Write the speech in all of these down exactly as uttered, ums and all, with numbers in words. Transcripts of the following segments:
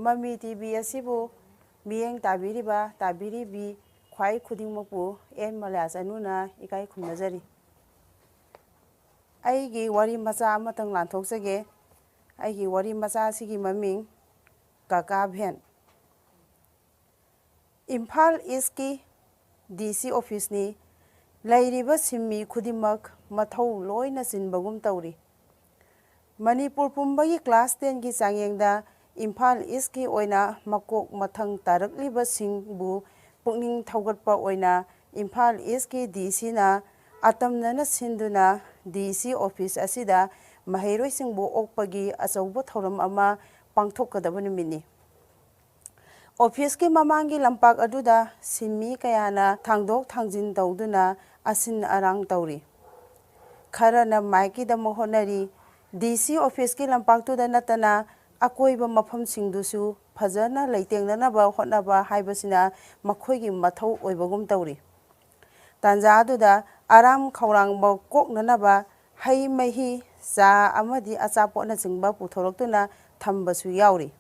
ꯃꯃꯤ T V ꯑꯁꯤꯕꯨ ꯃꯤꯠꯌꯦꯡ ꯇꯥꯕꯤꯔꯤꯕ, ꯇꯥꯕꯤꯔꯤꯕꯤ ꯈ꯭ꯋꯥꯏ ꯈꯨꯗꯤꯡꯃꯛꯄꯨ ꯑꯦꯟ ꯃꯂꯥꯁ ꯑꯅꯨꯅ ꯏꯀꯥꯏ ꯈꯨꯝꯅꯖꯔꯤ꯫ ꯑꯩꯒꯤ ꯋꯥꯔꯤ ꯃꯆꯥ ꯑꯃꯇꯪ ꯂꯥꯟꯊꯣꯛꯆꯒꯦ꯫ ꯑꯩꯒꯤ ꯋꯥꯔꯤ ꯃꯆꯥ ꯑꯁꯤꯒꯤ ꯃꯃꯤꯡ ꯀꯀꯥ ꯚꯦꯟ꯫ ꯏꯝꯐꯥꯜ ꯏꯁꯀꯤ ꯗꯤ ꯁꯤ ꯑꯣꯐꯤꯁꯅꯤ꯫ ꯂꯩꯔꯤꯕ ꯁꯤꯟꯃꯤ ꯈꯨꯗꯤꯡꯃꯛ ꯃꯊꯧ ꯂꯣꯏꯅ ꯆꯤꯟꯕꯒꯨꯝ ꯇꯧꯔꯤ꯫ ꯃꯅꯤꯄꯨꯔ ꯄꯨꯝꯕꯒꯤ ꯀ꯭ꯂꯥꯁ ꯇꯦꯟꯒꯤ ꯆꯥꯡꯌꯦꯡꯗ ꯏꯝꯐꯥꯜ ꯏꯁꯀꯤ ꯑꯣꯏꯅ ꯃꯀꯣꯛ ꯃꯊꯪ ꯇꯥꯔꯛꯂꯤꯕꯁꯤꯡꯕꯨ ꯄꯨꯛꯅꯤꯡ ꯊꯧꯒꯠꯄ ꯑꯣꯏꯅ ꯏꯝꯐꯥꯜ ꯏꯁꯀꯤ ꯗꯤ ꯁꯤꯅ ꯑꯇꯝꯅꯅ ꯁꯤꯟꯗꯨꯅ ꯗꯤ ꯁꯤ ꯑꯣꯐꯤꯁ ꯑꯁꯤꯗ ꯃꯍꯩꯔꯣꯏꯁꯤꯡꯕꯨ ꯑꯣꯛꯄꯒꯤ ꯑꯆꯧꯕ ꯊꯧꯔꯝ ꯑꯃ ꯄꯥꯡꯊꯣꯛꯀꯗꯕ ꯅꯨꯃꯤꯠꯅꯤ꯫ ꯑꯣꯐꯤꯁꯀꯤ ꯃꯃꯥꯡꯒꯤ ꯂꯝꯄꯥꯛ ꯑꯗꯨꯗ ꯁꯤꯟꯃꯤ ꯀꯌꯥꯅ ꯊꯥꯡꯗꯣꯛ ꯊꯥꯡꯖꯤꯟ ꯇꯧꯗꯨꯅ ꯑꯁꯤꯟ ꯑꯔꯥꯡ ꯇꯧꯔꯤ꯫ ꯈꯔꯅ ꯃꯥꯏꯛꯀꯤꯗꯃꯛ ꯍꯣꯠꯅꯔꯤ꯫ ꯗꯤ ꯁꯤ ꯑꯣꯐꯤꯁꯀꯤ ꯂꯝꯄꯥꯛꯇꯨꯗ ꯅꯠꯇꯅ ꯑꯀꯣꯏꯕ ꯃꯐꯝꯁꯤꯡꯗꯨꯁꯨ ꯐꯖꯅ ꯂꯩꯇꯦꯡꯅꯅꯕ ꯍꯣꯠꯅꯕ ꯍꯥꯏꯕꯁꯤꯅ ꯃꯈꯣꯏꯒꯤ ꯃꯊꯧ ꯑꯣꯏꯕꯒꯨꯝ ꯇꯧꯔꯤ꯫ ꯇꯥꯟꯖꯥ ꯑꯗꯨꯗ ꯑꯔꯥꯝ ꯈꯧꯔꯥꯡꯕ ꯀꯣꯛꯅꯅꯕ ꯍꯩ ꯃꯍꯤ, ꯆꯥ ꯑꯃꯗꯤ ꯑꯆꯥꯄꯣꯠꯅꯆꯤꯡꯕ ꯄꯨꯊꯣꯔꯛꯇꯨꯅ ꯊꯝꯕꯁꯨ ꯌꯥꯎꯔꯤ꯫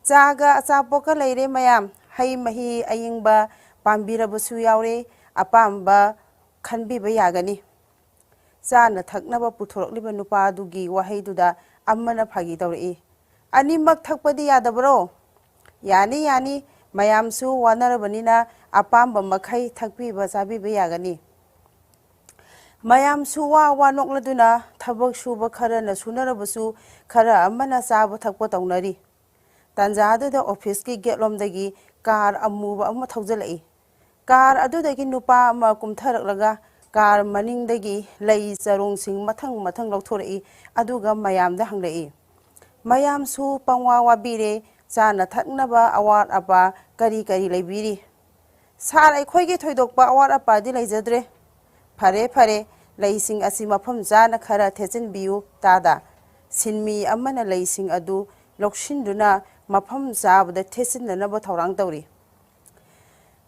ꯆꯥꯒ ꯑꯆꯥꯄꯣꯠꯀ ꯂꯩꯔꯦ ꯃꯌꯥꯝ, ꯍꯩ ꯃꯍꯤ ꯑꯏꯪꯕ ꯄꯥꯝꯕꯤꯔꯕꯁꯨ ꯌꯥꯎꯔꯦ, ꯑꯄꯥꯝꯕ ꯈꯟꯕꯤꯕ ꯌꯥꯒꯅꯤ꯫ ꯆꯥꯅ ꯊꯛꯅꯕ ꯄꯨꯊꯣꯔꯛꯂꯤꯕ ꯅꯨꯄꯥ ꯑꯗꯨꯒꯤ ꯋꯥꯍꯩꯗꯨꯗ ꯑꯃꯅ ꯐꯥꯒꯤ ꯇꯧꯔꯛꯏ, "ꯑꯅꯤꯃꯛ ꯊꯛꯄꯗꯤ ꯌꯥꯗꯕ꯭ꯔꯣ?" "ꯌꯥꯅꯤ, ꯌꯥꯅꯤ, ꯃꯌꯥꯝꯁꯨ ꯋꯥꯅꯔꯕꯅꯤꯅ ꯑꯄꯥꯝꯕ ꯃꯈꯩ ꯊꯛꯄꯤꯕ ꯆꯥꯕꯤꯕ ꯌꯥꯒꯅꯤ꯫" ꯃꯌꯥꯝꯁꯨ ꯋꯥ ꯋꯥ ꯅꯣꯛꯂꯗꯨꯅ ꯊꯕꯛ ꯁꯨꯕ ꯈꯔꯅ ꯁꯨꯅꯔꯕꯁꯨ ꯈꯔ ꯑꯃꯅ ꯆꯥꯕ ꯊꯛꯄ ꯇꯧꯅꯔꯤ꯫ ꯇꯥꯟꯖꯥꯗꯨꯗ ꯑꯣꯐꯤꯁꯀꯤ ꯒꯦꯠꯂꯣꯝꯗꯒꯤ ꯀꯥꯔ ꯑꯃꯨꯕ ꯑꯃ ꯊꯧꯖꯤꯜꯂꯛꯏ꯫ ꯀꯥꯔ ꯑꯗꯨꯗꯒꯤ ꯅꯨꯄꯥ ꯑꯃ ꯀꯨꯝꯊꯔꯛꯂꯒ ꯀꯥꯔ ꯃꯅꯤꯡꯗꯒꯤ ꯂꯩ ꯆꯔꯣꯡꯁꯤꯡ ꯃꯊꯪ ꯃꯊꯪ ꯂꯧꯊꯣꯔꯛꯏ, ꯑꯗꯨꯒ ꯃꯌꯥꯝꯗ ꯍꯪꯂꯛꯏ꯫ ꯃꯌꯥꯝꯁꯨ ꯄꯪꯋꯥ ꯋꯥꯕꯤꯔꯦ, ꯆꯥꯅ ꯊꯛꯅꯕ ꯑꯋꯥꯠ ꯑꯄꯥ ꯀꯔꯤ ꯀꯔꯤ ꯂꯩꯕꯤꯔꯤ? "ꯁꯥꯔ, ꯑꯩꯈꯣꯏꯒꯤ ꯊꯣꯏꯗꯣꯛꯄ ꯑꯋꯥꯠ ꯑꯄꯥꯗꯤ ꯂꯩꯖꯗ꯭ꯔꯦ꯫" "ꯐꯔꯦ, ꯐꯔꯦ, ꯂꯩꯁꯤꯡ ꯑꯁꯤ ꯃꯐꯝ ꯆꯥꯅ ꯈꯔ ꯊꯦꯠꯆꯤꯟꯕꯤꯌꯨ ꯇꯥꯗ꯫" ꯁꯤꯟꯃꯤ ꯑꯃꯅ ꯂꯩꯁꯤꯡ ꯑꯗꯨ ꯂꯧꯁꯤꯟꯗꯨꯅ ꯃꯐꯝ ꯆꯥꯕꯗ ꯊꯦꯠꯆꯤꯟꯅꯅꯕ ꯊꯧꯔꯥꯡ ꯇꯧꯔꯤ꯫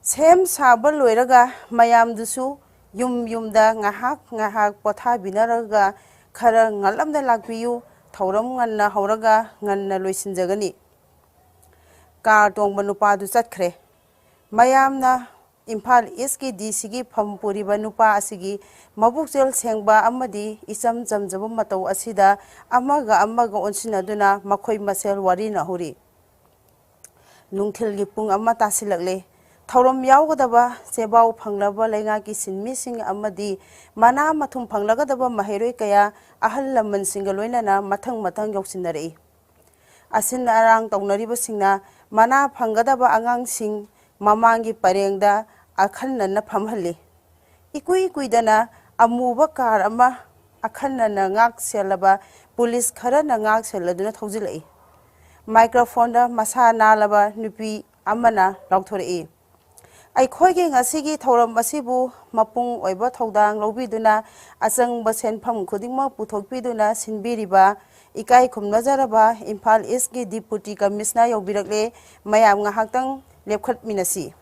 ꯁꯦꯝ ꯁꯥꯕ ꯂꯣꯏꯔꯒ ꯃꯌꯥꯝꯗꯨꯁꯨ ꯌꯨꯝ ꯌꯨꯝꯗ ꯉꯥꯏꯍꯥꯛ ꯉꯥꯏꯍꯥꯛ ꯄꯣꯊꯥꯕꯤꯅꯔꯒ ꯈꯔ ꯉꯜꯂꯞꯅ ꯂꯥꯛꯄꯤꯌꯨ꯫ ꯊꯧꯔꯝ ꯉꯟꯅ ꯍꯧꯔꯒ ꯉꯟꯅ ꯂꯣꯏꯁꯤꯟꯖꯒꯅꯤ꯫ ꯀꯥꯔ ꯇꯣꯡꯕ ꯅꯨꯄꯥꯗꯨ ꯆꯠꯈ꯭ꯔꯦ꯫ ꯃꯌꯥꯝꯅ ꯏꯝꯐꯥꯜ ꯏꯁꯀꯤ ꯗꯤ ꯁꯤꯒꯤ ꯐꯝ ꯄꯨꯔꯤꯕ ꯅꯨꯄꯥ ꯑꯁꯤꯒꯤ ꯃꯕꯨꯛꯆꯦꯜ ꯁꯦꯡꯕ ꯑꯃꯗꯤ ꯏꯆꯝ ꯆꯝꯖꯕ ꯃꯇꯧ ꯑꯁꯤꯗ ꯑꯃꯒ ꯑꯃꯒ ꯑꯣꯟꯁꯤꯟꯅꯗꯨꯅ ꯃꯈꯣꯏ ꯃꯁꯦꯜ ꯋꯥꯔꯤ ꯅꯍꯧꯔꯤ꯫ ꯅꯨꯡꯊꯤꯜꯒꯤ ꯄꯨꯡ ꯑꯃ ꯇꯥꯁꯤꯜꯂꯛꯂꯦ꯫ ꯊꯧꯔꯝ ꯌꯥꯎꯒꯗꯕ ꯆꯦꯕꯥꯎ ꯐꯪꯂꯕ ꯂꯩꯉꯥꯛꯀꯤ ꯁꯤꯟꯃꯤꯁꯤꯡ ꯑꯃꯗꯤ ꯃꯅꯥ ꯃꯊꯨꯝ ꯐꯪꯂꯒꯗꯕ ꯃꯍꯩꯔꯣꯏ ꯀꯌꯥ ꯑꯍꯜ ꯂꯃꯟꯁꯤꯡꯒ ꯂꯣꯏꯅꯅ ꯃꯊꯪ ꯃꯊꯪ ꯌꯧꯁꯤꯟꯅꯔꯛꯏ꯫ ꯑꯁꯤꯟ ꯑꯔꯥꯡ ꯇꯧꯅꯔꯤꯕꯁꯤꯡꯅ ꯃꯅꯥ ꯐꯪꯒꯗꯕ ꯑꯉꯥꯡꯁꯤꯡ ꯃꯃꯥꯡꯒꯤ ꯄꯔꯦꯡꯗ ꯑꯈꯟꯅꯅ ꯐꯝꯍꯜꯂꯤ꯫ ꯏꯀꯨꯏ ꯀꯨꯏꯗꯅ ꯑꯃꯨꯕ ꯀꯥꯔ ꯑꯃ ꯑꯈꯟꯅꯅ ꯉꯥꯛ ꯁꯦꯜꯂꯕ ꯄꯨꯂꯤꯁ ꯈꯔꯅ ꯉꯥꯛ ꯁꯦꯜꯂꯗꯨꯅ ꯊꯧꯖꯤꯜꯂꯛꯏ꯫ ꯃꯥꯏꯀ꯭ꯔꯣꯐꯣꯟꯗ ꯃꯁꯥ ꯅꯥꯜꯂꯕ ꯅꯨꯄꯤ ꯑꯃꯅ ꯂꯥꯎꯊꯣꯔꯛꯏ, "ꯑꯩꯈꯣꯏꯒꯤ ꯉꯁꯤꯒꯤ ꯊꯧꯔꯝ ꯑꯁꯤꯕꯨ ꯃꯄꯨꯡ ꯑꯣꯏꯕ ꯊꯧꯗꯥꯡ ꯂꯧꯕꯤꯗꯨꯅ ꯑꯆꯪꯕ ꯁꯦꯟꯐꯝ ꯈꯨꯗꯤꯡꯃꯛ ꯄꯨꯊꯣꯛꯄꯤꯗꯨꯅ ꯁꯤꯟꯕꯤꯔꯤꯕ ꯏꯀꯥꯏ ꯈꯨꯝꯅꯖꯔꯕ ꯏꯝꯐꯥꯜ ꯏꯁꯀꯤ ꯗꯤꯄꯨꯇꯤ ꯀꯃꯤꯁꯅꯔ ꯌꯧꯕꯤꯔꯛꯂꯦ꯫ ꯃꯌꯥꯝ ꯉꯥꯏꯍꯥꯛꯇꯪ ꯂꯦꯞꯈꯠꯃꯤꯟꯅꯁꯤ꯫"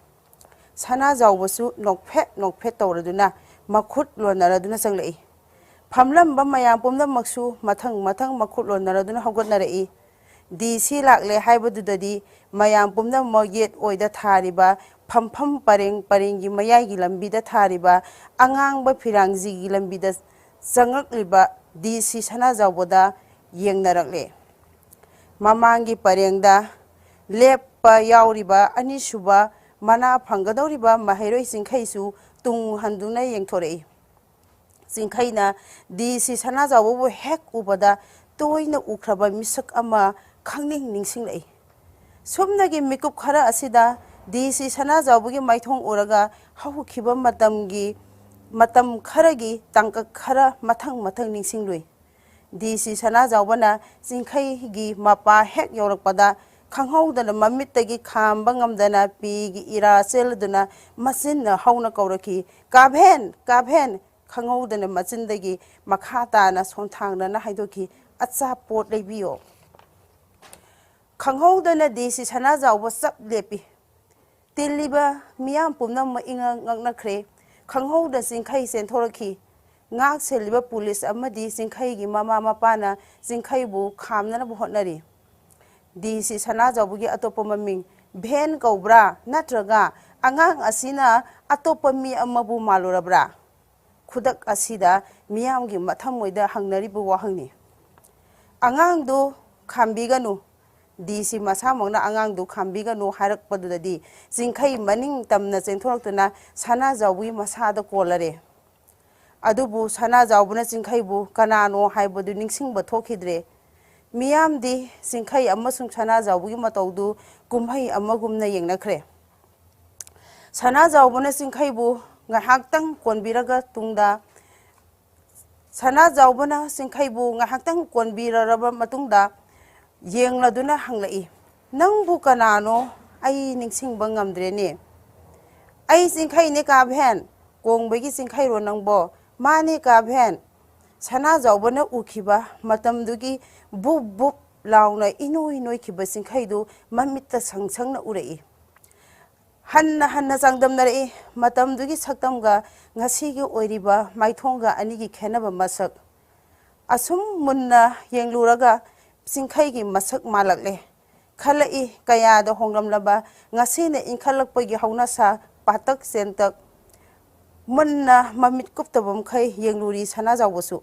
ꯁꯅꯥꯖꯥꯎꯕꯁꯨ ꯅꯣꯛꯐꯦꯠ ꯅꯣꯛꯐꯦꯠ ꯇꯧꯔꯗꯨꯅ ꯃꯈꯨꯠ ꯂꯣꯟꯅꯔꯗꯨꯅ ꯆꯪꯂꯛꯏ꯫ ꯐꯝꯂꯝꯕ ꯃꯌꯥꯝ ꯄꯨꯝꯅꯃꯛꯁꯨ ꯃꯊꯪ ꯃꯊꯪ ꯃꯈꯨꯠ ꯂꯣꯟꯅꯔꯗꯨꯅ ꯍꯧꯒꯠꯅꯔꯛꯏ꯫ ꯗꯤ ꯁꯤ ꯂꯥꯛꯂꯦ ꯍꯥꯏꯕꯗꯨꯗꯗꯤ ꯃꯌꯥꯝ ꯄꯨꯝꯅꯃꯛ ꯌꯦꯠ ꯑꯣꯏꯗ ꯊꯥꯔꯤꯕ ꯐꯝꯐꯝ ꯄꯔꯦꯡ ꯄꯔꯦꯡꯒꯤ ꯃꯌꯥꯏꯒꯤ ꯂꯝꯕꯤꯗ ꯊꯥꯔꯤꯕ ꯑꯉꯥꯡꯕ ꯐꯤꯔꯥꯡꯖꯤꯒꯤ ꯂꯝꯕꯤꯗ ꯆꯪꯂꯛꯂꯤꯕ ꯗꯤ ꯁꯤ ꯁꯅꯥꯖꯥꯎꯕꯗ ꯌꯦꯡꯅꯔꯛꯂꯦ꯫ ꯃꯃꯥꯡꯒꯤ ꯄꯔꯦꯡꯗ ꯂꯦꯞꯄ ꯌꯥꯎꯔꯤꯕ ꯑꯅꯤꯁꯨꯕ ꯃꯅꯥ ꯐꯪꯒꯗꯧꯔꯤꯕ ꯃꯍꯩꯔꯣꯏ ꯆꯤꯡꯈꯩꯁꯨ ꯇꯨꯡ ꯍꯟꯗꯨꯅ ꯌꯦꯡꯊꯣꯔꯛꯏ꯫ ꯆꯤꯡꯈꯩꯅ ꯗꯤ ꯁꯤ ꯁꯅꯥꯖꯥꯎꯕꯕꯨ ꯍꯦꯛ ꯎꯕꯗ ꯇꯣꯏꯅ ꯎꯈ꯭ꯔꯕ ꯃꯤꯁꯛ ꯑꯃ ꯈꯪꯅꯤꯡ ꯅꯤꯡꯁꯤꯡꯂꯛꯏ꯫ ꯁꯨꯞꯅꯒꯤ ꯃꯤꯀꯨꯞ ꯈꯔ ꯑꯁꯤꯗ ꯗꯤ ꯁꯤ ꯁꯅꯥꯖꯥꯎꯕꯒꯤ ꯃꯥꯏꯊꯣꯡ ꯎꯔꯒ ꯍꯧꯈꯤꯕ ꯃꯇꯝꯒꯤ, ꯃꯇꯝ ꯈꯔꯒꯤ ꯇꯥꯡꯀꯛ ꯈꯔ ꯃꯊꯪ ꯃꯊꯪ ꯅꯤꯡꯁꯤꯡꯂꯨꯏ꯫ ꯗꯤ ꯁꯤ ꯁꯅꯥꯖꯥꯎꯕꯅ ꯆꯤꯡꯈꯩꯒꯤ ꯃꯄꯥ ꯍꯦꯛ ꯌꯧꯔꯛꯄꯗ ꯈꯪꯍꯧꯗꯅ ꯃꯃꯤꯠꯇꯒꯤ ꯈꯥꯝꯕ ꯉꯝꯗꯅ ꯄꯤꯒꯤ ꯏꯔꯥ ꯆꯦꯜꯂꯗꯨꯅ ꯃꯆꯤꯟꯅ ꯍꯧꯅ ꯀꯧꯔꯛꯈꯤ, "ꯀꯥꯚꯦꯟ! ꯀꯥꯚꯦꯟ!" ꯈꯪꯍꯧꯗꯅ ꯃꯆꯤꯟꯗꯒꯤ ꯃꯈꯥ ꯇꯥꯅ ꯁꯣꯟꯊꯥꯡꯅꯅ ꯍꯥꯏꯗꯣꯛꯈꯤ, "ꯑꯆꯥꯄꯣꯠ ꯂꯩꯕꯤꯌꯣ!" ꯈꯪꯍꯧꯗꯅ ꯗꯤ ꯁꯤ ꯁꯅꯥꯖꯥꯎꯕ ꯆꯞ ꯂꯦꯞꯄꯤ꯫ ꯇꯤꯜꯂꯤꯕ ꯃꯤꯌꯥꯝ ꯄꯨꯝꯅꯃꯛ ꯏꯉꯛ ꯉꯛꯅꯈ꯭ꯔꯦ꯫ ꯈꯪꯍꯧꯗ ꯆꯤꯡꯈꯩ ꯆꯦꯟꯊꯣꯔꯛꯈꯤ꯫ ꯉꯥꯛ ꯁꯦꯜꯂꯤꯕ ꯄꯨꯂꯤꯁ ꯑꯃꯗꯤ ꯆꯤꯡꯈꯩꯒꯤ ꯃꯃꯥ ꯃꯄꯥꯅ ꯆꯤꯡꯈꯩꯕꯨ ꯈꯥꯝꯅꯅꯕ ꯍꯣꯠꯅꯔꯤ꯫ ꯗꯤ ꯁꯤ ꯁꯅꯥꯖꯥꯎꯕꯒꯤ ꯑꯇꯣꯞꯄ ꯃꯃꯤꯡ ꯚꯦꯟ ꯀꯧꯕ꯭ꯔꯥ, ꯅꯠꯇ꯭ꯔꯒ ꯑꯉꯥꯡ ꯑꯁꯤꯅ ꯑꯇꯣꯞꯄ ꯃꯤ ꯑꯃꯕꯨ ꯃꯥꯜꯂꯨꯔꯕ꯭ꯔꯥ? ꯈꯨꯗꯛ ꯑꯁꯤꯗ ꯃꯤꯌꯥꯝꯒꯤ ꯃꯊꯃꯣꯏꯗ ꯍꯪꯅꯔꯤꯕ ꯋꯥꯍꯪꯅꯤ꯫ "ꯑꯉꯥꯡꯗꯨ ꯈꯥꯝꯕꯤꯒꯅꯨ"꯫ ꯗꯤ ꯁꯤ ꯃꯁꯥꯃꯛꯅ "ꯑꯉꯥꯡꯗꯨ ꯈꯥꯝꯕꯤꯒꯅꯨ" ꯍꯥꯏꯔꯛꯄꯗꯨꯗꯗꯤ ꯆꯤꯡꯈꯩ ꯃꯅꯤꯡ ꯇꯝꯅ ꯆꯦꯟꯊꯣꯔꯛꯇꯨꯅ ꯁꯅꯥꯖꯥꯎꯕꯒꯤ ꯃꯁꯥꯗ ꯀꯣꯜꯂꯔꯦ꯫ ꯑꯗꯨꯕꯨ ꯁꯅꯥꯖꯥꯎꯕꯅ ꯆꯤꯡꯈꯩꯕꯨ ꯀꯅꯥꯅꯣ ꯍꯥꯏꯕꯗꯨ ꯅꯤꯡꯁꯤꯡꯕ ꯊꯣꯛꯈꯤꯗ꯭ꯔꯦ꯫ ꯃꯤꯌꯥꯝꯗꯤ ꯆꯤꯡꯈꯩ ꯑꯃꯁꯨꯡ ꯁꯅꯥꯖꯥꯎꯕꯒꯤ ꯃꯇꯧꯗꯨ ꯀꯨꯝꯍꯩ ꯑꯃꯒꯨꯝꯅ ꯌꯦꯡꯅꯈ꯭ꯔꯦ꯫ ꯁꯅꯥꯖꯥꯎꯕꯅ ꯆꯤꯡꯈꯩꯕꯨ ꯉꯥꯏꯍꯥꯛꯇꯪ ꯀꯣꯟꯕꯤꯔꯒ ꯇꯨꯡꯗ, ꯁꯅꯥꯖꯥꯎꯕꯅ ꯆꯤꯡꯈꯩꯕꯨ ꯉꯥꯏꯍꯥꯛꯇꯪ ꯀꯣꯟꯕꯤꯔꯔꯕ ꯃꯇꯨꯡꯗ ꯌꯦꯡꯂꯗꯨꯅ ꯍꯪꯂꯛꯏ, "ꯅꯪꯕꯨ ꯀꯅꯥꯅꯣ? ꯑꯩ ꯅꯤꯡꯁꯤꯡꯕ ꯉꯝꯗ꯭ꯔꯦꯅꯦ꯫" "ꯑꯩ ꯆꯤꯡꯈꯩꯅꯦ ꯀꯥ ꯚꯦꯟ꯫" "ꯀꯣꯡꯕꯒꯤ ꯆꯤꯡꯈꯩꯔꯣ ꯅꯪꯕꯣ?" "ꯃꯥꯅꯦ ꯀꯥ ꯚꯦꯟ꯫" ꯁꯅꯥꯖꯥꯎꯕꯅ ꯎꯈꯤꯕ ꯃꯇꯝꯗꯨꯒꯤ ꯕꯨꯞ ꯕꯨꯞ ꯂꯥꯎꯅ ꯏꯅꯣꯏ ꯅꯣꯏꯈꯤꯕ ꯆꯤꯡꯈꯩꯗꯨ ꯃꯃꯤꯠꯇ ꯁꯪ ꯁꯪꯅ ꯎꯔꯛꯏ꯫ ꯍꯟꯅ ꯍꯟꯅ ꯆꯥꯡꯗꯝꯅꯔꯛꯏ꯫ ꯃꯇꯝꯗꯨꯒꯤ ꯁꯛꯇꯝꯒ ꯉꯁꯤꯒꯤ ꯑꯣꯏꯔꯤꯕ ꯃꯥꯏꯊꯣꯡꯒ ꯑꯅꯤꯒꯤ ꯈꯦꯠꯅꯕ ꯃꯁꯛ꯫ ꯑꯁꯨꯝ ꯃꯨꯟꯅ ꯌꯦꯡꯂꯨꯔꯒ ꯆꯤꯡꯈꯩꯒꯤ ꯃꯁꯛ ꯃꯥꯜꯂꯛꯂꯦ꯫ ꯈꯜꯂꯛꯏ ꯀꯌꯥꯗ ꯍꯣꯡꯂꯝꯂꯕ ꯉꯁꯤꯅ ꯏꯟꯈꯠꯂꯛꯄꯒꯤ ꯍꯧꯅꯁꯥ ꯄꯥꯇꯛ ꯆꯦꯟꯇꯛ꯫ ꯃꯨꯟꯅ ꯃꯃꯤꯠ ꯀꯨꯞꯇꯕ ꯃꯈꯩ ꯌꯦꯡꯂꯨꯔꯤ ꯁꯅꯥꯖꯥꯎꯕꯁꯨ꯫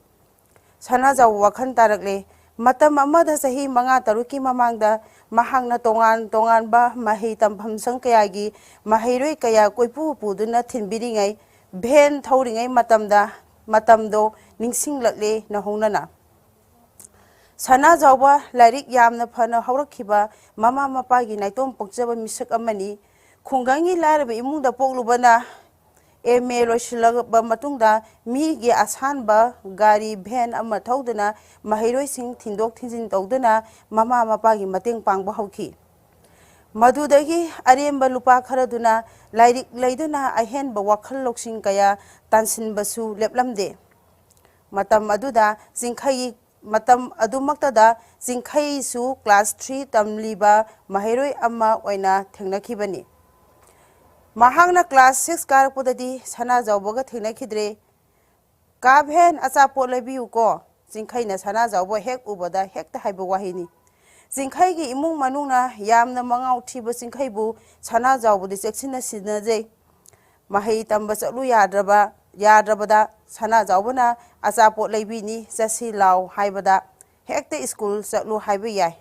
ꯁꯅꯥꯖꯥꯎꯕ ꯋꯥꯈꯜ ꯇꯥꯔꯛꯂꯦ꯫ ꯃꯇꯝ ꯑꯃꯗ ꯆꯍꯤ ꯃꯉꯥ ꯇꯔꯨꯛꯀꯤ ꯃꯃꯥꯡꯗ ꯃꯍꯥꯛꯅ ꯇꯣꯉꯥꯟ ꯇꯣꯉꯥꯟꯕ ꯃꯍꯩ ꯇꯝꯐꯝ ꯁꯪ ꯀꯌꯥꯒꯤ ꯃꯍꯩꯔꯣꯏ ꯀꯌꯥ ꯀꯣꯏꯄꯨ ꯄꯨꯗꯨꯅ ꯊꯤꯟꯕꯤꯔꯤꯉꯩ, ꯚꯦꯟ ꯊꯧꯔꯤꯉꯩ ꯃꯇꯝꯗ, ꯃꯇꯝꯗꯣ ꯅꯤꯡꯁꯤꯡꯂꯛꯂꯦ ꯅꯧꯍꯧꯅꯅ꯫ ꯁꯅꯥꯖꯥꯎꯕ ꯂꯥꯏꯔꯤꯛ ꯌꯥꯝꯅ ꯐꯅ ꯍꯧꯔꯛꯈꯤꯕ ꯃꯃꯥ ꯃꯄꯥꯒꯤ ꯅꯥꯏꯇꯣꯝ ꯄꯣꯛꯆꯕ ꯃꯤꯁꯛ ꯑꯃꯅꯤ꯫ ꯈꯨꯡꯒꯪꯒꯤ ꯂꯥꯏꯔꯕ ꯏꯃꯨꯡꯗ ꯄꯣꯛꯂꯨꯕꯅ, ꯑꯦꯝ ꯑꯦ ꯂꯣꯏꯁꯤꯜꯂꯕ ꯃꯇꯨꯡꯗ ꯃꯤꯒꯤ ꯑꯁꯥꯟꯕ ꯒꯥꯔꯤ ꯚꯦꯟ ꯑꯃ ꯊꯧꯗꯨꯅ ꯃꯍꯩꯔꯣꯏꯁꯤꯡ ꯊꯤꯟꯗꯣꯛ ꯊꯤꯟꯖꯤꯟ ꯇꯧꯗꯨꯅ ꯃꯃꯥ ꯃꯄꯥꯒꯤ ꯃꯇꯦꯡ ꯄꯥꯡꯕ ꯍꯧꯈꯤ꯫ ꯃꯗꯨꯗꯒꯤ ꯑꯔꯦꯝꯕ ꯂꯨꯄꯥ ꯈꯔꯗꯨꯅ ꯂꯥꯏꯔꯤꯛ ꯂꯩꯗꯨꯅ ꯑꯍꯦꯟꯕ ꯋꯥꯈꯜ ꯂꯧꯁꯤꯡ ꯀꯌꯥ ꯇꯥꯟꯁꯤꯟꯕꯁꯨ ꯂꯦꯞꯂꯝꯗꯦ꯫ ꯃꯇꯝ ꯑꯗꯨꯗ ꯆꯤꯡꯈꯩ, ꯃꯇꯝ ꯑꯗꯨꯃꯛꯇꯗ ꯆꯤꯡꯈꯩꯁꯨ class three ꯇꯝꯂꯤꯕ ꯃꯍꯩꯔꯣꯏ ꯑꯃ ꯑꯣꯏꯅ ꯊꯦꯡꯅꯈꯤꯕꯅꯤ꯫ ꯃꯍꯥꯛꯅ class six ꯀꯥꯔꯛꯄꯗꯗꯤ ꯁꯅꯥꯖꯥꯎꯕꯒ ꯊꯦꯡꯅꯈꯤꯗ꯭ꯔꯦ꯫ "ꯀꯥ ꯚꯦꯟ, ꯑꯆꯥꯄꯣꯠ ꯂꯩꯕꯤꯌꯨꯀꯣ", ꯆꯤꯡꯈꯩꯅ ꯁꯅꯥꯖꯥꯎꯕ ꯍꯦꯛ ꯎꯕꯗ ꯍꯦꯛꯇ ꯍꯥꯏꯕ ꯋꯥꯍꯩꯅꯤ꯫ ꯆꯤꯡꯈꯩꯒꯤ ꯏꯃꯨꯡ ꯃꯅꯨꯡꯅ ꯌꯥꯝꯅ ꯃꯉꯥꯎ ꯊꯤꯕ ꯆꯤꯡꯈꯩꯕꯨ ꯁꯅꯥꯖꯥꯎꯕꯗꯤ ꯆꯦꯛꯁꯤꯟꯅ ꯁꯤꯟꯅꯖꯩ꯫ ꯃꯍꯩ ꯇꯝꯕ ꯆꯠꯂꯨ ꯌꯥꯗ꯭ꯔꯕ ꯌꯥꯗ꯭ꯔꯕꯗ ꯁꯅꯥꯖꯥꯎꯕꯅ ꯑꯆꯥꯄꯣꯠ ꯂꯩꯕꯤꯅꯤ, ꯆꯠꯁꯤ ꯂꯥꯎ ꯍꯥꯏꯕꯗ ꯍꯦꯛꯇ ꯁ꯭ꯀꯨꯜ ꯆꯠꯂꯨ ꯍꯥꯏꯕ ꯌꯥꯏ꯫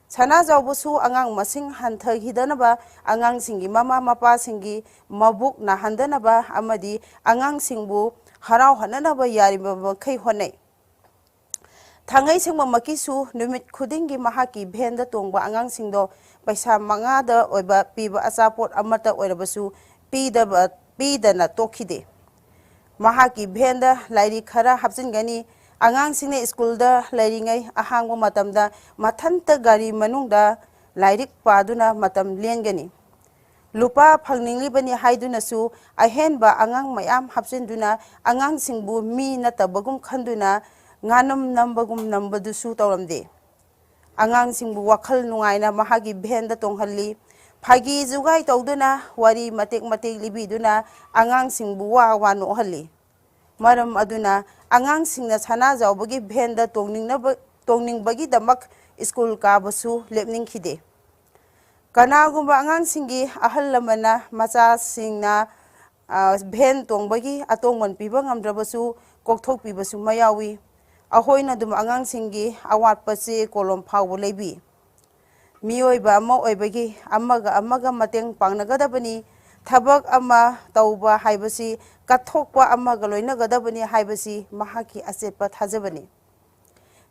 ꯁꯅꯥꯖꯥꯎꯕꯁꯨ ꯑꯉꯥꯡ ꯃꯁꯤꯡ ꯍꯟꯊꯈꯤꯗꯅꯕ, ꯑꯉꯥꯡꯁꯤꯡꯒꯤ ꯃꯃꯥ ꯃꯄꯥꯁꯤꯡꯒꯤ ꯃꯕꯨꯛ ꯅꯥꯍꯟꯗꯅꯕ ꯑꯃꯗꯤ ꯑꯉꯥꯡꯁꯤꯡꯕꯨ ꯍꯔꯥꯎꯍꯟꯅꯅꯕ ꯌꯥꯔꯤꯕ ꯃꯈꯩ ꯍꯣꯠꯅꯩ꯫ ꯊꯥꯡꯉꯩ ꯁꯦꯡꯕꯃꯛꯀꯤꯁꯨ ꯅꯨꯃꯤꯠ ꯈꯨꯗꯤꯡꯒꯤ ꯃꯍꯥꯛꯀꯤ ꯚꯦꯟꯗ ꯇꯣꯡꯕ ꯑꯉꯥꯡꯁꯤꯡꯗꯣ ꯄꯩꯁꯥ ꯃꯉꯥꯗ ꯑꯣꯏꯕ ꯄꯤꯕ ꯑꯆꯥꯄꯣꯠ ꯑꯃꯠꯇ ꯑꯣꯏꯔꯕꯁꯨ ꯄꯤꯗꯕ, ꯄꯤꯗꯅ ꯇꯣꯛꯈꯤꯗꯦ꯫ ꯃꯍꯥꯛꯀꯤ ꯚꯦꯟꯗ ꯂꯥꯏꯔꯤꯛ ꯈꯔ ꯍꯥꯞꯆꯤꯟꯒꯅꯤ꯫ ꯑꯉꯥꯡꯁꯤꯡꯅ ꯁ꯭ꯀꯨꯜꯗ ꯂꯩꯔꯤꯉꯩ ꯑꯍꯥꯡꯕ ꯃꯇꯝꯗ ꯃꯊꯟꯇ ꯒꯥꯔꯤ ꯃꯅꯨꯡꯗ ꯂꯥꯏꯔꯤꯛ ꯄꯥꯗꯨꯅ ꯃꯇꯝ ꯂꯦꯟꯒꯅꯤ꯫ ꯂꯨꯄꯥ ꯐꯪꯅꯤꯡꯂꯤꯕꯅꯤ ꯍꯥꯏꯗꯨꯅꯁꯨ ꯑꯍꯦꯟꯕ ꯑꯉꯥꯡ ꯃꯌꯥꯝ ꯍꯥꯞꯆꯤꯟꯗꯨꯅ ꯑꯉꯥꯡꯁꯤꯡꯕꯨ ꯃꯤ ꯅꯠꯇꯕꯒꯨꯝ ꯈꯟꯗꯨꯅ ꯉꯥꯅꯝ ꯅꯝꯕꯒꯨꯝ ꯅꯝꯕꯗꯨꯁꯨ ꯇꯧꯔꯝꯗꯦ꯫ ꯑꯉꯥꯡꯁꯤꯡꯕꯨ ꯋꯥꯈꯜ ꯅꯨꯡꯉꯥꯏꯅ ꯃꯍꯥꯛꯀꯤ ꯚꯦꯟꯗ ꯇꯣꯡꯍꯜꯂꯤ꯫ ꯐꯥꯒꯤ ꯖꯨꯒꯥꯏ ꯇꯧꯗꯨꯅ ꯋꯥꯔꯤ ꯃꯇꯦꯛ ꯃꯇꯦꯛ ꯂꯤꯕꯤꯗꯨꯅ ꯑꯉꯥꯡꯁꯤꯡꯕꯨ ꯋꯥ ꯋꯥ ꯅꯣꯛꯍꯜꯂꯤ꯫ ꯃꯔꯝ ꯑꯗꯨꯅ ꯑꯉꯥꯡꯁꯤꯡꯅ ꯁꯅꯥꯖꯥꯎꯕꯒꯤ ꯚꯦꯟꯗ ꯇꯣꯡꯅꯤꯡꯅꯕ, ꯇꯣꯡꯅꯤꯡꯕꯒꯤꯗꯃꯛ ꯁ꯭ꯀꯨꯜ ꯀꯥꯕꯁꯨ ꯂꯦꯞꯅꯤꯡꯈꯤꯗꯦ꯫ ꯀꯅꯥꯒꯨꯝꯕ ꯑꯉꯥꯡꯁꯤꯡꯒꯤ ꯑꯍꯜ ꯂꯃꯟꯅ ꯃꯆꯥꯁꯤꯡꯅ, ꯑ, ꯚꯦꯟ ꯇꯣꯡꯕꯒꯤ ꯑꯇꯣꯡꯃꯟ ꯄꯤꯕ ꯉꯝꯗ꯭ꯔꯕꯁꯨ ꯀꯣꯛꯊꯣꯛꯄꯤꯕꯁꯨ ꯃꯌꯥꯎꯏ꯫ ꯑꯩꯈꯣꯏꯅ ꯑꯗꯨꯝ ꯑꯉꯥꯡꯁꯤꯡꯒꯤ ꯑꯋꯥꯠꯄ ꯆꯦ ꯀꯣꯂꯣꯝ ꯐꯥꯎꯕ ꯂꯩꯕꯤ꯫ ꯃꯤꯑꯣꯏꯕ ꯑꯃ ꯑꯣꯏꯕꯒꯤ ꯑꯃꯒ ꯑꯃꯒ ꯃꯇꯦꯡ ꯄꯥꯡꯅꯒꯗꯕꯅꯤ꯫ ꯊꯕꯛ ꯑꯃ ꯇꯧꯕ ꯍꯥꯏꯕꯁꯤ ꯀꯠꯊꯣꯛꯄ ꯑꯃꯒ ꯂꯣꯏꯅꯒꯗꯕꯅꯤ ꯍꯥꯏꯕꯁꯤ ꯃꯍꯥꯛꯀꯤ ꯑꯆꯦꯠꯄ ꯊꯥꯖꯕꯅꯤ꯫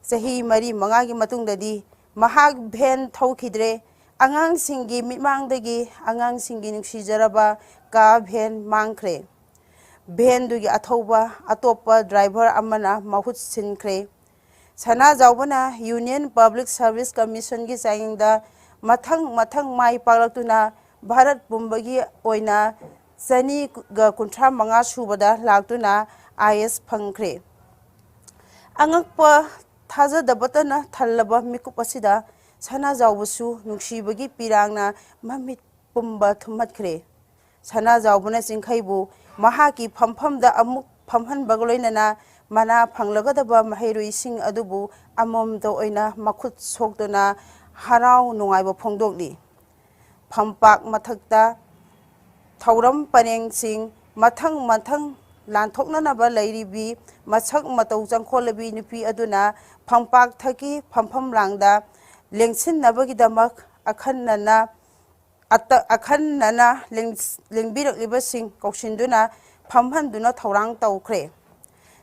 ꯆꯍꯤ ꯃꯔꯤ ꯃꯉꯥꯒꯤ ꯃꯇꯨꯡꯗꯗꯤ ꯃꯍꯥꯛ ꯚꯦꯟ ꯊꯧꯈꯤꯗ꯭ꯔꯦ꯫ ꯑꯉꯥꯡꯁꯤꯡꯒꯤ ꯃꯤꯠꯃꯥꯡꯗꯒꯤ ꯑꯉꯥꯡꯁꯤꯡꯒꯤ ꯅꯨꯡꯁꯤꯖꯔꯕ ꯀꯥ ꯚꯦꯟ ꯃꯥꯡꯈ꯭ꯔꯦ꯫ ꯚꯦꯟꯗꯨꯒꯤ ꯑꯊꯧꯕ ꯑꯇꯣꯞꯄ ꯗ꯭ꯔꯥꯏꯚꯔ ꯑꯃꯅ ꯃꯍꯨꯠ ꯁꯤꯟꯈ꯭ꯔꯦ꯫ ꯁꯅꯥꯖꯥꯎꯕꯅ Union Public Service Commissionꯒꯤ ꯆꯥꯡꯌꯦꯡꯗ ꯃꯊꯪ ꯃꯊꯪ ꯃꯥꯏ ꯄꯥꯛꯂꯛꯇꯨꯅ ꯚꯥꯔꯠ ꯄꯨꯝꯕꯒꯤ ꯑꯣꯏꯅ ꯆꯅꯤꯒ ꯀꯨꯟꯊ꯭ꯔꯥ ꯃꯉꯥ ꯁꯨꯕꯗ ꯂꯥꯛꯇꯨꯅ IAS ꯐꯪꯈ꯭ꯔꯦ꯫ ꯑꯉꯛꯄ ꯊꯥꯖꯗꯕꯇꯅ ꯊꯜꯂꯕ ꯃꯤꯀꯨꯞ ꯑꯁꯤꯗ ꯁꯅꯥꯖꯥꯎꯕꯁꯨ ꯅꯨꯡꯁꯤꯕꯒꯤ ꯄꯤꯔꯥꯡꯅ ꯃꯃꯤꯠ ꯄꯨꯝꯕ ꯊꯨꯝꯍꯠꯈ꯭ꯔꯦ꯫ ꯁꯅꯥꯖꯥꯎꯕꯅ ꯆꯤꯡꯈꯩꯕꯨ ꯃꯍꯥꯛꯀꯤ ꯐꯝꯐꯝꯗ ꯑꯃꯨꯛ ꯐꯝꯍꯟꯕꯒ ꯂꯣꯏꯅꯅ ꯃꯅꯥ ꯐꯪꯂꯒꯗꯕ ꯃꯍꯩꯔꯣꯏꯁꯤꯡ ꯑꯗꯨꯕꯨ ꯑꯃꯃꯝꯇ ꯑꯣꯏꯅ ꯃꯈꯨꯠ ꯁꯣꯛꯇꯨꯅ ꯍꯔꯥꯎ ꯅꯨꯡꯉꯥꯏꯕ ꯐꯣꯡꯗꯣꯛꯂꯤ꯫ ꯐꯝꯄꯥꯛ ꯃꯊꯛꯇ ꯊꯧꯔꯝ ꯄꯔꯦꯡꯁꯤꯡ ꯃꯊꯪ ꯃꯊꯪ ꯂꯥꯟꯊꯣꯛꯅꯅꯕ ꯂꯩꯔꯤꯕꯤ ꯃꯁꯛ ꯃꯇꯧ ꯆꯪꯈꯣꯜꯂꯕꯤ ꯅꯨꯄꯤ ꯑꯗꯨꯅ ꯐꯝꯄꯥꯛ ꯊꯛꯀꯤ ꯐꯝꯐꯝ ꯂꯥꯡꯗ ꯂꯦꯡꯁꯤꯟꯅꯕꯒꯤꯗꯃꯛ ꯑꯈꯟꯅꯅ ꯑꯈꯟꯅꯅ ꯂꯦꯡꯕꯤꯔꯛꯂꯤꯕꯁꯤꯡ ꯀꯧꯁꯤꯟꯗꯨꯅ ꯐꯝꯍꯟꯗꯨꯅ ꯊꯧꯔꯥꯡ ꯇꯧꯈ꯭ꯔꯦ꯫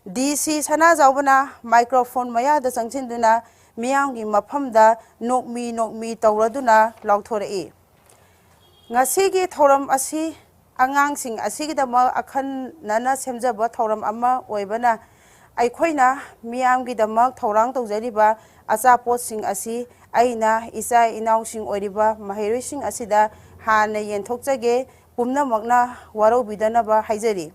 ꯗꯤ ꯁꯤ ꯁꯅꯥꯖꯥꯎꯕꯅ ꯃꯥꯏꯀ꯭ꯔꯣꯐꯣꯟ ꯃꯌꯥꯗ ꯆꯪꯁꯤꯟꯗꯨꯅ ꯃꯤꯌꯥꯝꯒꯤ ꯃꯐꯝꯗ ꯅꯣꯛꯃꯤ ꯅꯣꯛꯃꯤ ꯇꯧꯔꯗꯨꯅ ꯂꯥꯎꯊꯣꯔꯛꯏ꯫ ꯉꯁꯤꯒꯤ ꯊꯧꯔꯝ ꯑꯁꯤ ꯑꯉꯥꯡꯁꯤꯡ ꯑꯁꯤꯒꯤꯗꯃꯛ ꯑꯈꯟꯅꯅ ꯁꯦꯝꯖꯕ ꯊꯧꯔꯝ ꯑꯃ ꯑꯣꯏꯕꯅ, ꯑꯩꯈꯣꯏꯅ ꯃꯤꯌꯥꯝꯒꯤꯗꯃꯛ ꯊꯧꯔꯥꯡ ꯇꯧꯖꯔꯤꯕ ꯑꯆꯥꯄꯣꯠꯁꯤꯡ ꯑꯁꯤ ꯑꯩꯅ ꯏꯆꯥ ꯏꯅꯥꯎꯁꯤꯡ ꯑꯣꯏꯔꯤꯕ ꯃꯍꯩꯔꯣꯏꯁꯤꯡ ꯑꯁꯤꯗ ꯍꯥꯟꯅ ꯌꯦꯟꯊꯣꯛꯆꯒꯦ꯫ ꯄꯨꯝꯅꯃꯛꯅ ꯋꯥꯔꯧꯕꯤꯗꯅꯕ ꯍꯥꯏꯖꯔꯤ꯫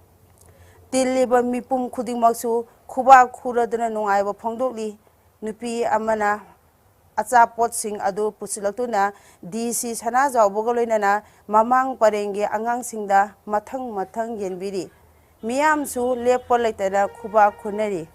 ꯇꯤꯜꯂꯤꯕ ꯃꯤꯄꯨꯝ ꯈꯨꯗꯤꯡꯃꯛꯁꯨ ꯈꯨꯕꯥꯛ ꯈꯨꯔꯗꯨꯅ ꯅꯨꯡꯉꯥꯏꯕ ꯐꯣꯡꯗꯣꯛꯂꯤ꯫ ꯅꯨꯄꯤ ꯑꯃꯅ ꯑꯆꯥꯄꯣꯠꯁꯤꯡ ꯑꯗꯨ ꯄꯨꯁꯤꯜꯂꯛꯇꯨꯅ ꯗꯤ ꯁꯤ ꯁꯅꯥꯖꯥꯎꯕꯒ ꯂꯣꯏꯅꯅ ꯃꯃꯥꯡ ꯄꯔꯦꯡꯒꯤ ꯑꯉꯥꯡꯁꯤꯡꯗ ꯃꯊꯪ ꯃꯊꯪ ꯌꯦꯟꯕꯤꯔꯤ꯫ ꯃꯤꯌꯥꯝꯁꯨ ꯂꯦꯞꯄ ꯂꯩꯇꯅ ꯈꯨꯕꯥꯛ ꯈꯨꯅꯔꯤ꯫